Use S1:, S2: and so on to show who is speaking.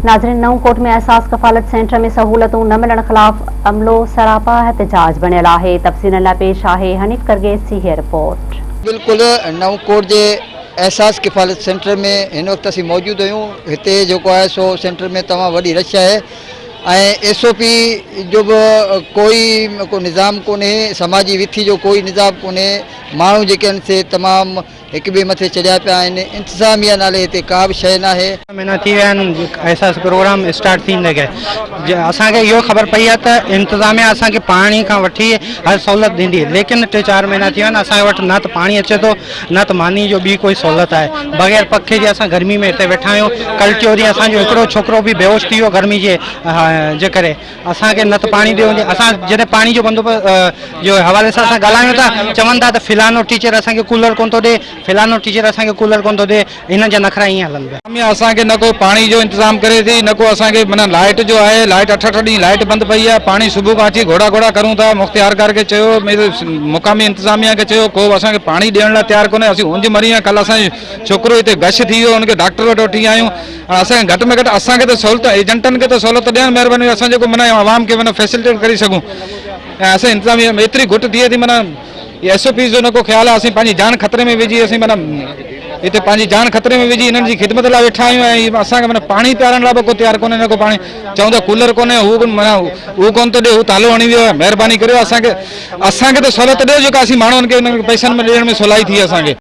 S1: ناظرين نئون ڪوٽ ۾ احساس ڪفالت سينٽر ۾ سهولتون نه ملڻ خلاف عملو سراپا احتجاج بڻيل آهي تفصيلن لاء پيش آهي حنيف ڪرگيس جي هيء رپورٽ.
S2: بلڪل نئون ڪوٽ جي احساس ڪفالت سينٽر ۾ هن وقت اسين موجود آهيون هتي جيڪو آهي سو سينٽر ۾ تمام وڏي رش آهي ۽ ايس او پي جو به ڪوئي ڪو نظام ڪونهي سماجي وٿي جو ڪوئي نظام ڪونهي ماڻهو جيڪي آهن سي تمام هڪ ٻئي مٿي چڙهيا پيا آهن، انتظاميه نالي هتي ڪا به شيء ناهي.
S3: مهينا ٿي ويا آهن احساس پروگرام اسٽارٽ ٿيندي کي اسان کي اهو خبر پئي آهي ته انتظاميه اسان کي پاڻي کان وٺي هر سهولت ڏيندي ليڪن ٽي چار مهينا ٿي ويا آهن اسان وٽ نه ته پاڻي اچي ٿو نه ته ماني جو ٻي ڪوئي سهولت آهي بغير پکي جي اسان گرمي ۾ هتي ويٺا آهيون ڪل ٽيون ڏينهن اسان جو هڪڙو ڇوڪرو به بيهوش ٿي ويو گرمي جي جي ڪري اسان کي نه ته پاڻي ڏيو وڃي اسان جڏهن پاڻي جو بندوبست جو حوالي سان اسان ڳالهايون ٿا چون ٿا ته فلانو ٽيچر اسان کي ڪولر ڪونه ٿو ڏي فلانو ٽيچر اسان کي ڪولر ڪونه ٿو ڏي هنن جا نخرا ائين هلن پيا.
S4: ۾ اسان کي نه ڪو پاڻي جو انتظام ڪري ٿي نه ڪو اسان کي معنيٰ لائيٽ جو آهي لائيٽ اٺ اٺ ڏينهن لائيٽ بند پئي آهي پاڻي صبح کان اچي گهوڙا گهوڙا ڪرون ٿا مختيارڪار کي چيو مقامي انتظاميا کي چيو ڪو به اسان کي پاڻي ڏيڻ لاء تيار ڪونهي اسين اونج مري ويا ڪلهه اسان جو ڇوڪرو هتي غش ٿي ويو ان کي ڊاڪٽر وٽ وٺي آيا آهيون اسان کي گهٽ ۾ گهٽ اسان کي ته سهولت ايجنٽن کي ته سهولت ڏين مهرباني اسان جيڪو معنيٰ عوام کي معنيٰ فيسلٽيٽ ڪري سگهون ۽ اسان انتظاميه ۾ ايتري گهٽ ٿئي ٿي معنيٰ ايس او پيز جو نه ڪو خيال آهي اسين پنهنجي جان خطري ۾ وجهي اسين معنيٰ هتي پنهنجي جان خطري ۾ وجهي هنن جي خدمت لاء ويٺا آهيون ۽ اسان کي معنيٰ پاڻي پيارڻ لاء به ڪو تيار ڪونهي نه ڪو پاڻي چون ٿا ڪولر ڪونهي هو معنيٰ هو ڪونه ٿو ڏي هو تالو هڻي ويو آهي مهرباني ڪريو اسان کي اسان کي ته سهولت ڏيو جيڪا اسين ماڻهن کي انهن کي پئسن ۾ ڏيڻ ۾ سولائي ٿئي اسان کي.